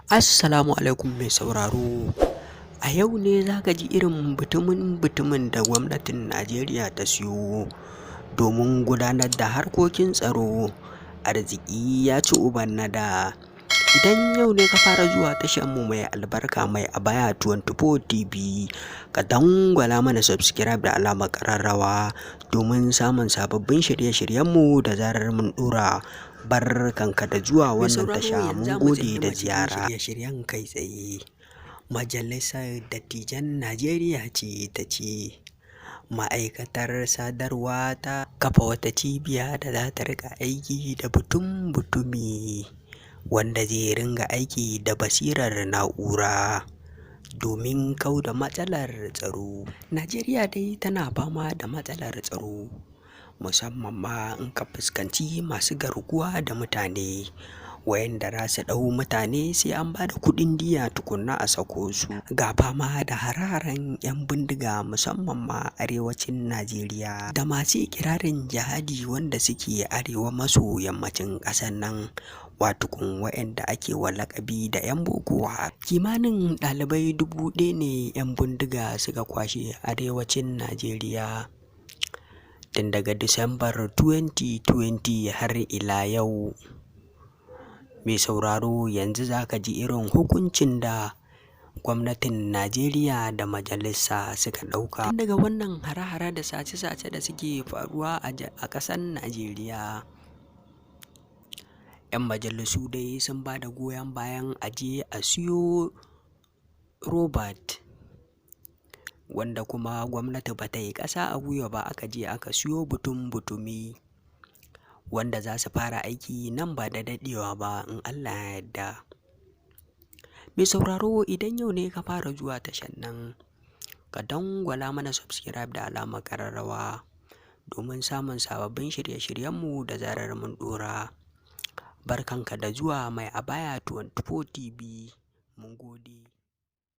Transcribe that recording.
Assalamu alaikum mai sauraro. A yau ne za ka ji irin bitumin-bitumin da gwamnatin Najeriya ta siyo domin gudanar da harkokin tsaro. Arziki ya ci uban na da. Idan yau ne ka fara zuwa mu mai albarka mai Abaya 24 TV, ka dangwala mana subscribe da alamar ƙararrawa domin samun sababbin shirye-shiryenmu da zarar mun ɗora. Barkanka da zuwa wannan tasha, mun gode da ziyara. Shirye-shiryen kai tsaye. Majalisar Dattijan Najeriya ce ta ce ma'aikatar sadarwa ta kafa wata cibiya da za ta riƙa aiki da butun-butumi wanda zai ringa aiki da basirar na'ura domin kau da matsalar tsaro. Najeriya dai tana fama da matsalar tsaro, musamman ma in ka fuskanci masu garkuwa da mutane, wayanda za su ɗau mutane sai an ba da kuɗin diyya tukunna a sako su. Ga fama da hare-haren 'yan bindiga, musamman ma arewacin Najeriya, da masu iƙirarin jihadi wanda suke arewa maso yammacin ƙasar nan, watukun wayanda ake wa laƙabi da 'yan Boko Haram. Kimanin ɗalibai 1000 ne 'yan bindiga suka kwashe arewacin Najeriya tun daga Disambar 2020 har ila yau. Mai sauraro, yanzu za ka ji irin hukuncin da gwamnatin Najeriya da majalisa suka ɗauka. Tun daga wannan hare-hare da sace-sace da suke faruwa a ƙasar Najeriya, 'yan majalisu dai sun ba da goyon bayan a je a siyo robot, wanda kuma gwamnati ba ta yi ƙasa a gwiwa ba aka je aka siyo butun-butumi wanda za su fara aiki nan ba da daɗewa ba in Allah ya yarda. Mai sauraro, idan yau ne ka fara zuwa tashar nan, ka dangwala mana subscribe da alamar ƙararrawa domin samun sababbin shirye-shiryenmu da zarar mun ɗora. Barkanka da zuwa mai Abaya 24 TV. Mun gode.